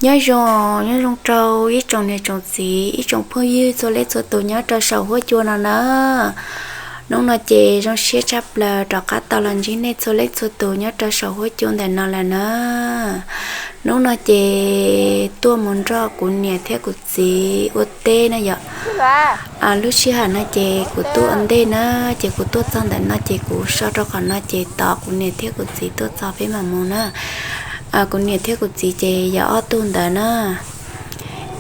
Nyob zoo, nyob zoo rau ib tsoom niam tsoom txiv, ib tsoom phooj ywg txhua leej txhua tus nyob rau saum huab cua no na. Hnub no ces zoo siab tshaj plaws rov qab tau los ntsib nej txhua leej txhua tus nyob rau saum huab cua ntawm no lawm na. Hnub no ces tuaj mus nrog kuv niam thiab kuv txiv ua teb na yom. Lub sij hawm no ces kuv tuaj ua ntej na, ces kuv tuaj txog ntawm no ces kuv so rau qhov no ces tos kuv niam thiab kuv txiv tuaj txog peb mam mus na. Kuv niam thiab kuv txiv ces yog ob tug ntawd na.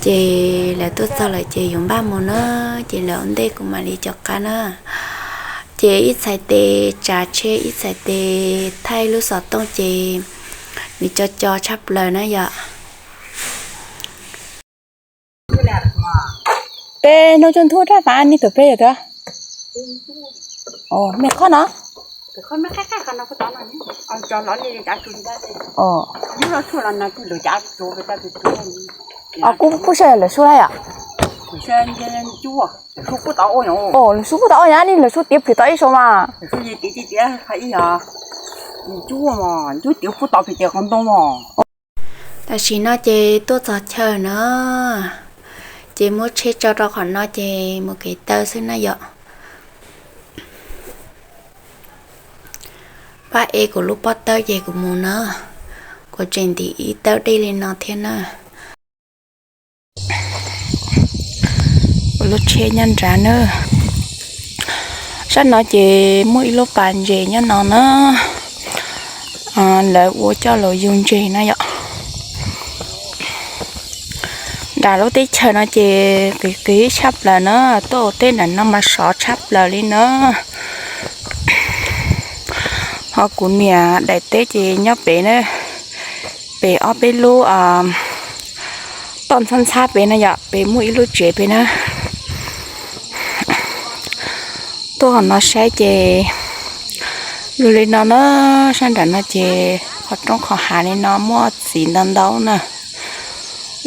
Ces lawv tuaj txog lawm ces yuav npaj mus na, ces lawv ua ntej kuv mam li caum qab na. Ces ib txhais tes tsav tsheb, ib txhais tes thaij lub xov tooj ces nws co co tshaj plaws na yom. Peb hnub cuaj nthuj raj fav ni tus peb yog tias, o, me qhov no. Kuj, kuj saib lawv sub lawm yom. O, lawv sub kuj tau ua yom, ni lawv sub tiav plis tau ib saum mas. Tam sim no ces tuaj txog chaw na, ces muab tsheb tso rau qhov no ces mus kev taw xwb na yom. Pab ev kuv lub pob tawb ces kuv mus na, kuv tseem ntim ib tawb dej li no thiab na. Kuv lub tsheb nyob nrad na. Sab no ces muaj ib lub pas ntses nyob no na. Lawv ua coj los yug ntses na yom. Nram lub teb chaws no ces qis qis tshaj plaws na, tuaj ua teb nram no mas sov tshaj plaws li na. Ho kuv niam daim teb ces nyob pem na, pem ob peb lub toj ntxhab ntxhab pem na yom, pem muaj ib lub tsev pem na. Tuaj qhov no saib ces zoo li no na, sab nram no ces qhov roob qhov hav li no muaj txiv ntau ntau na.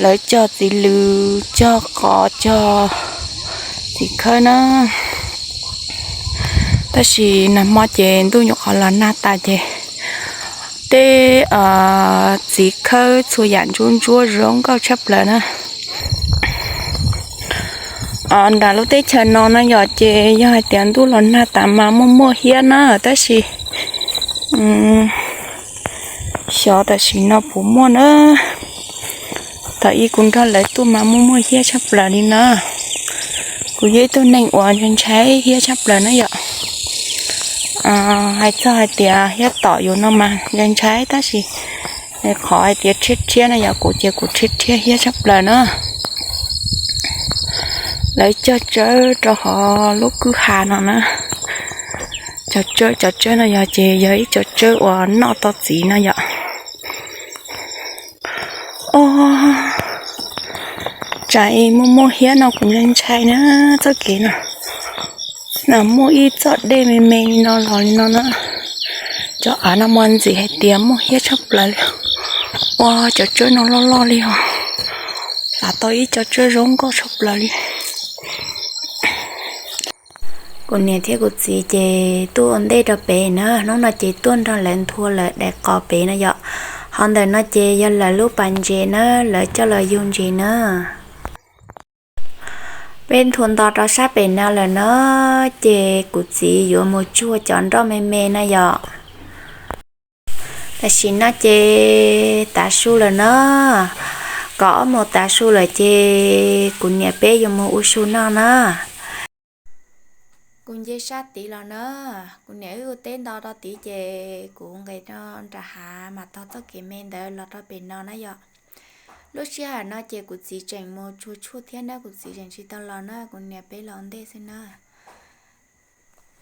Lawv cog txiv lws, cog qos, cog txiv khawb na. Tab sis nag hmo ces ntuj nyuam qhuav los nag tas ces tej txiv khawb txhua yam ntsuab ntsuab zoo nkauj tshaj plaws na. Nram lub teb chaws no na yom, ces yog hais tias ntuj los nag tas mas muaj muaj hiab na, tab sis xyov tam sim no puas muaj na. Thaum ub kuv nrog lawv tuaj mas muaj muaj hiab tshaj plaws li na. Kuv yog ib tug neeg uas ntshai ntshai hiab tshaj plaws na yom. Hais txog hais tias hiab tom yus no mas ntshai ntshai tab sis qhov hais tias rhiab rhiab na yom, kuv ces kuv rhiab rhiab hiab tshaj plaws na. Lawv cog tsawb rau hauv lub kwj ha no na. Cov tsawb, cov tsawb no yog ces yog ib cov tsawb uas noj tau txiv no yom. Tsam muaj muaj hiab no kuv ntshai ntshai na txoj kev no. Muaj ib txoj dej me me li no los li no na. Cov av no mas ntxim hais tias muaj hiab tshaj plaws li. Ua cov tsawb no loj loj li os. Hlav tau ib co tsawb zoo nkauj tshaj plaws li. Kuv niam thiab kuv txiv ces tuaj ua ntej rau pem na, hnub no ces tuaj nrog lawv nthua lawv daim qos pem no yom. Ho ntawm no ces yog lawv lub pas ntses na, lawv coj los yug ntses na. Peb nthua nto rau sab pem no lawm na, ces kuv txiv yuav mus tsuag cov nroj me me na yom. Tam sim no ces tav su lawm na, kaum ob moos tav su lawm ces kuv niam peb yuav mus ua su noj na. Kuv nce sab tid los na, kuv niam wb ua teb nto rau tid ces kuv nqes nram hav mas taug txoj kev me ntawd los rau pem no na yom. Lub sij hawm no ces kuv txiv tseem mus tsuag tshuaj thiab na, kuv txiv tseem tsis tau los na, kuv niam peb los ua ntej xwb na.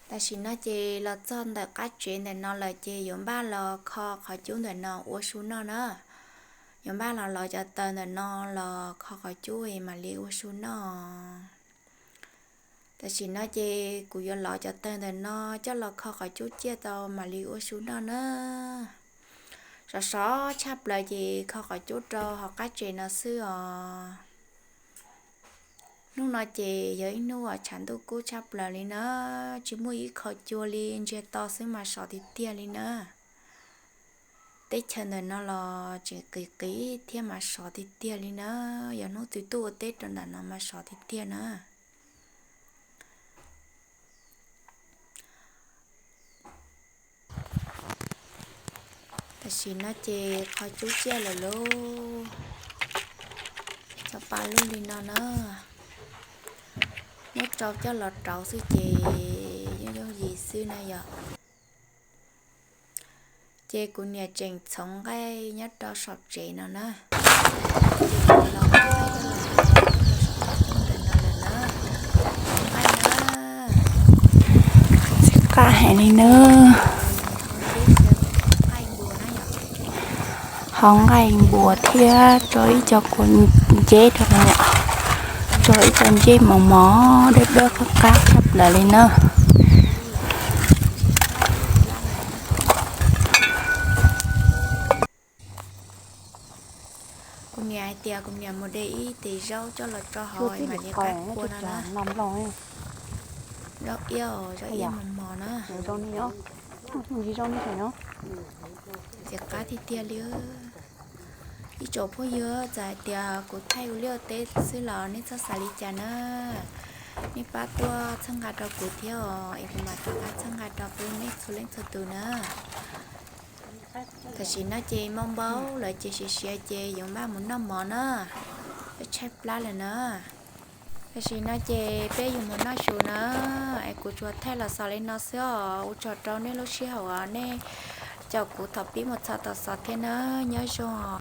Tam sim no ces los txog ntawm qab tsev ntawm no lawm ces yuav npaj los kho qhov cub ntawm no ua su noj na. Yuav npaj los lov cov taws ntawm no los kho qhov cub es mam li ua su noj. Tam sim no ces kuv yuav lov cov taws ntawm no coj los kho qhov cub ciaj tau mam li ua su noj na. Sov sov tshaj plaws ces kho qhov cub rau hauv qab tsev no xwb os. Hnub no ces yog ib hnub uas tshav ntuj kub tshaj plaws li na, tsis muaj ib qho cua li, ntsiag to xwb mas sov tiag tiag li na. teb chaws ntawm no los tseem qis qis thiab mas sov tiag tiag li na. Yog hnub twg tuaj ua teb rau ntawm no mas sov tiag tiag na. Tam sim no ces qhov cub ciaj lawm lauj, txog pa lug li no na. Muab rau coj los rauv xwb ces yooj yooj yim xwb na yom. Ces kuv niam tseem txhoov nqaij nyob rau saum tsev no na. Ces kuv los nqaij coj los rau saum tsev ntawm no lawm na. Nqaij na. Qab heev li na. Hau nqaij npua thiab rau ib co kua nceb rau no, rau ib co nceb mos mos dawb dawb qab qab tshaj plaws li na. Kuv niam hais tias kuv niam mus de ib tes zaub coj los rau hauv mam li qab kua no na. Zaub iab, zaub iab mos mos na. Ntxim qab tiag tiag li. Ib tsoom phooj ywg, txawm hais tias kuv thaij ua liaj ua teb xwb los nej txhob xav li cas na. Nej pab tuaj txhawb nqa rau kuv thiab os, es kuv mam rov qab txhawb nqa rau peb nej txhua leej txhua tus na. Tam sim no ces moo npaub lawm ces siav siav ces yuav maj mus noj mov na, tshaib plab lawm na. Tam sim no ces peb yuav mus noj su na, es kuv tsuas thaij los xaus li no xwb os. Ua tsaug rau nej lub sij hawm uas nej caum kuv thaum pib mus txog thaum xaus thiab na. Nyob zoo.